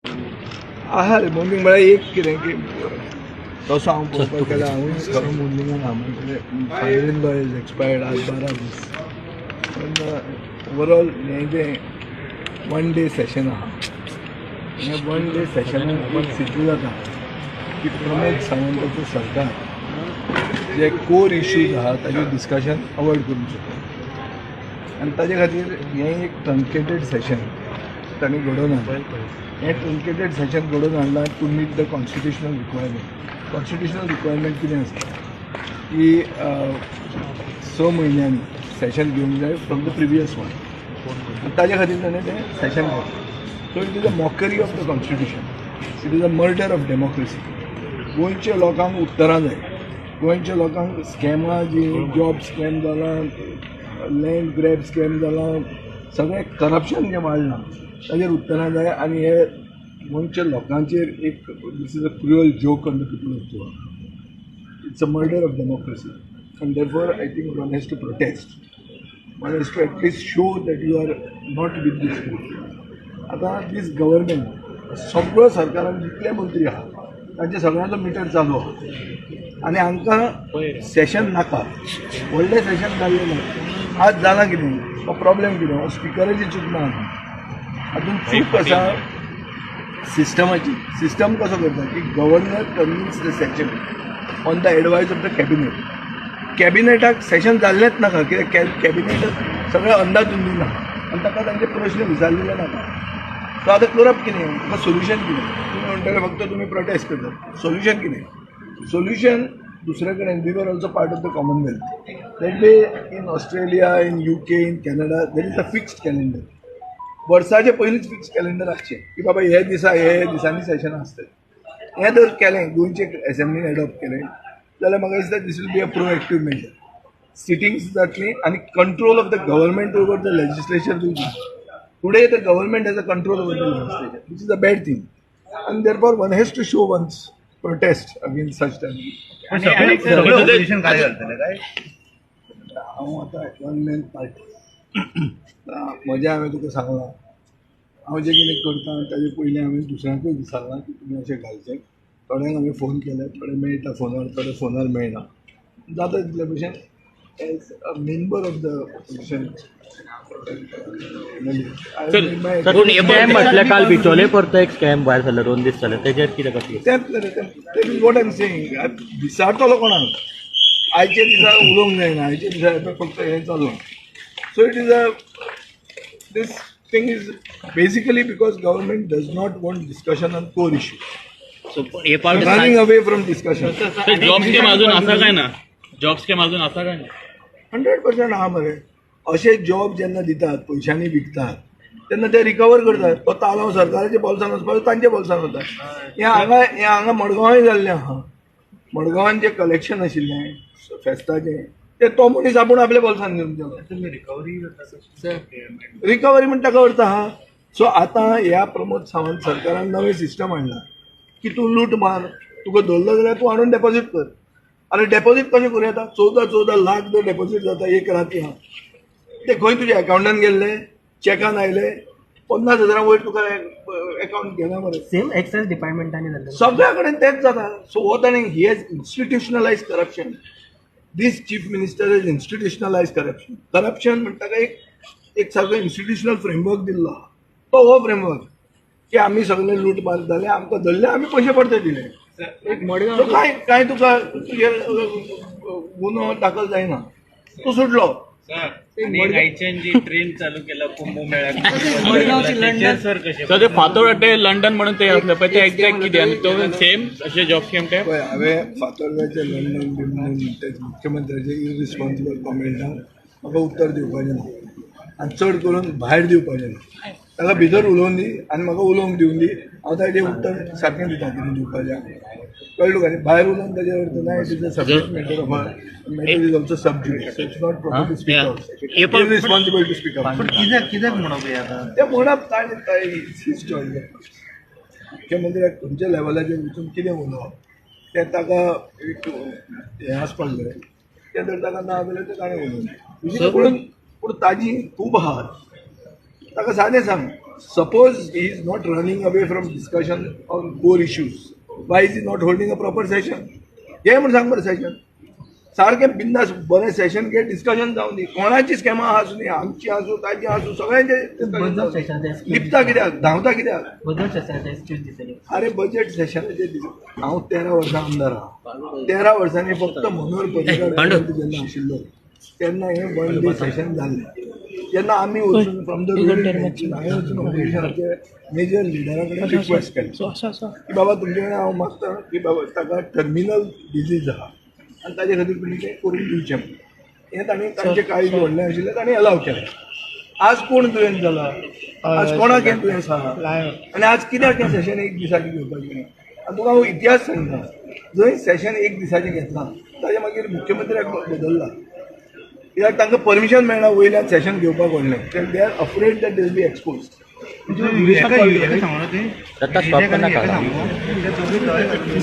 आहा रे मुवलींग म्हळ्यार एक कितें की तसो हांव पळोवपाक गेल्यार हांवूच खरो मुवलींगान आहा. म्हणजे father in law is expired आज 12 दीस. पूण ओवरऑल हें जें वन डे सेशन आहा, हें वन डे सेशनान म्हाका सिद्ध जाता की प्रमोद सावंताचें सरकार जे कोर इश्यूज आहा ताजेर डिस्कशन अवॉयड करूंक शकता आनी ताजे खातीर हें एक ट्रंकेटेड सेशन तांणी घडोवन हाडलें. हें ट्रंकेटेड सेशन घडोवन हाडलां to meet the constitutional requirement. Constitutional requirement कितें आसता की 6 म्हयन्यांनी सेशन घेवंक जाय फ्रॉम the previous one. ताजे खातीर ताणें तें सेशन घेतलें. So it is a mockery of the constitution, it is a murder of democracy. गोंयच्या लोकांक उत्तरां जाय. गोंयच्या लोकांक स्कॅमां जी जॉब स्कॅम जाला, लँड ग्रॅब स्कॅम जाला, सगळें करप्शन जें वाडलां ताजेर उत्तरां जाय. आनी हे गोंयच्या लोकांचेर एक this is a cruel joke on the people of Goa. It's a murder of democracy and therefore I think one has to protest, one has to at least show that you are not with this group. आतां दीस government, सगळो सरकारान जितले मंत्री आहा तांचे सगळ्यांचो metre चालू आहा आनी हांकां सेशन नाका. व्हडलें सेशन जाल्लें ना. आज जालां कितें, हो प्रॉब्लेम कितें, हो स्पिकराची चूक ना. हातूंत चूक आसा सिस्टमाची. सिस्टम कसो करता की governor convenes the session on the advice of the cabinet. कॅबिनेटाक session जाल्लेंच नाका, कित्याक कॅबिनेट सगळें अंदाधुंदी ना आनी ताका तांचे प्रश्न विचारलेले नाका. सो आतां करप कितें? तुका सोल्युशन कितें? तुमी म्हणटले फक्त तुमी प्रोटेस्ट करतात. सोल्युशन कितें? सोल्युशन दुसरे कडेन, we were also part of the Commonwealth that way. In Australia, in UK, in Canada, there is a fixed calendar. वर्साचे पयलींच फिक्स कॅलेंडर आसचें की बाबा हे दिसा हे दिसांनी सेशन आसतलें. हें जर केलें, गोंयचे एसेंब्लीन एडॉप्ट केलें जाल्यार म्हाका दिसता this will be a proactive measure. Sittings जातली आनी control of the government over the legislature will be. Today the government has a control over the legislature, which is a bad thing, and therefore one has to show one's protest against such time. सगळे सगळे opposition खाली घालतले काय? हांव आतां one man party. म्हजें हांवें तुका सांगलां, हांव जें कितें करता ताजे पयलीं हांवें दुसऱ्यांकूय विचारलां की तुमी अशें घालचें. थोड्यांक हांवें फोन केले, थोडे मेळटा फोनार, थोडे फोनार मेळना. जाता तितले भशेन as a member of the opposition. Scam म्हटल्यार काल बिचोले परतो एक स्कॅम भायर सरलो, 2 दीस जाले. तेजेर कितें, कशें? तें what I'm saying, विचारतलो कोणाक? आयच्या दिसा उलोवंक जायना. आयच्या दिसा आतां फक्त हें चल्लां. So it is a this thing is basically because government does not want discussion on core issue, so पण हे पावट running away from discussion. Job scheme अजून आसा काय ना? जॉब स्कॅम अजून आसा काय ना? 100% आहा मरे. अशे जॉब जेन्ना दितात, पयशांनी विकतात तेन्ना ते रिकवर करतात. तो तालांव सरकाराच्या बोल्सान वचपाक, तांच्या बोल्सान वता. हें हांगा मडगांवाय जाल्लें आहा. मडगांवान जें कलेक्शन आशिल्लें फेस्ताचें, ते तो मनीस आपूण आपल्या बोल्सान घेवन गेलो. रिकव्हरी जाता. रिकवरी म्हण ताका अर्थ आहा. सो आतां ह्या प्रमोद सावंत सरकारान नवें सिस्टम हाडलां की तूं लूट मार, तुका धरलो जाल्यार तूं हाडून डेपॉझीट कर. आनी डेपॉझीट कशें करूं येता? 14-14 लाख जर डेपॉझीट जाता एक राती आहा, ते खंय तुज्या अकावंटान गेल्ले, चॅकान आयले? 50 हजारां वयर तुका अकावंट घेना मरे. सेम एक्सायज डिपार्टमेंटांनी जाल्लें. सगळ्या कडेन तेंच जाता. सो हो ताणें, he has institutionalize corruption. This chief minister has institutionalize corruption. Corruption म्हणटा काय, एक एक सारको इन्स्टिट्युशनल फ्रेमवर्क दिल्लो आहा. तो हो फ्रेमवर्क की आमी सगळे लूट मार जाले, आमकां धरले, आमी पयशे परते दिले. एक मडगांव सो काय तुका तुजेर गुन्हो दाखल जायना, तूं सुटलो. आयच्यान जी ट्रेन चालू केला कुंभमेळ्याक मडगांवची लंडन सर, कशें? सर, ते फातोर्डा ते लंडन म्हणून ते असले पळय, ते एक्झॅक्ट कितें आनी तो सेम अशें जॉब स्कॅम ते? पळय, हांवें फातोर्ड्याचे लंडन बिंडन ते मुख्यमंत्र्याचे इरिस्पॉन्सिबल कॉमेंटांक म्हाका उत्तर दिवपाचें ना आनी चड करून भायर दिवपाचें ना. ताका भितर उलोवन दी आनी म्हाका उलोवंक दिवन दी, हांव ताजें उत्तर सारकें दिता कितें दिवपाचें आहा. कळ्ळें तुका? न्ही, भायर उलोवन ताजें अर्थ ना. It is a subject matter of matter is also sub judice. It's not proper to speak out, irresponsible to speak out. पण कित्याक कित्याक म्हणप हें आतां? ते म्हणप ताणें his choice. मुख्यमंत्र्याक खंयच्या लेवलाचेर वचून कितें उलोवप तें ताका एक हें आसपाक जाय. तें जर ताका ना जाल्यार तें ताणें उलोवचें. पूण पूण ताजी खूब आहात. ताका सादें सांग. Suppose he is not running away from discussion on core issues, why is he not holding a proper session? घे म्हूण सांग बरें सेशन, सारकें बिंदास बरें सेशन घे, डिस्कशन जावन दी. कोणाची स्कॅमां आसूं दी, आमची आसूं, ताची आसूं, सगळ्यांचे बजट सेशनाचे लिपता कित्याक, धांवता कित्याक? बजट सेशनाचे एक्सक्यूज दिसले. अरे, बजेट सेशनाचे दीस, हांव 13 वर्सां आमदार आहा. 13 वर्सांनी फक्त मनोहर पर्रीकार पांडू. जेन्ना आशिल्लो तेन्ना हें वन डे सेशन जाल्लें. तेन्ना आमी वचून फ्रॉम the हांवें वचून ऑपोजिशनाचे मेजर लिडरा कडेन रिक्वेस्ट केलें की बाबा, तुमचे कडेन हांव मागता की बाबा, ताका टर्मिनल डिजीज आहा आनी ताजे खातीर तुमी तें करून दिवचें म्हणून. हें तांणी तांचें काळजी व्हडलें आशिल्लें, तांणी अलाव केलें. आज कोण दुयेंत जाला? आज कोणाक हें दुयेंस आहा आनी आज कित्याक हें सेशन एक दिसाचें घेवपाचें? आनी तुका हांव इतिहास सांगता, जंय सेशन एक दिसाचें घेतलां ताजे मागीर मुख्यमंत्र्याक बदलला, कित्याक तांकां परमिशन मेळना वयल्यान सेशन घेवपाक व्हडलें. They are afraid that they be expose. हेका सांगू ते दत्ता, stop करनाका. सांगू.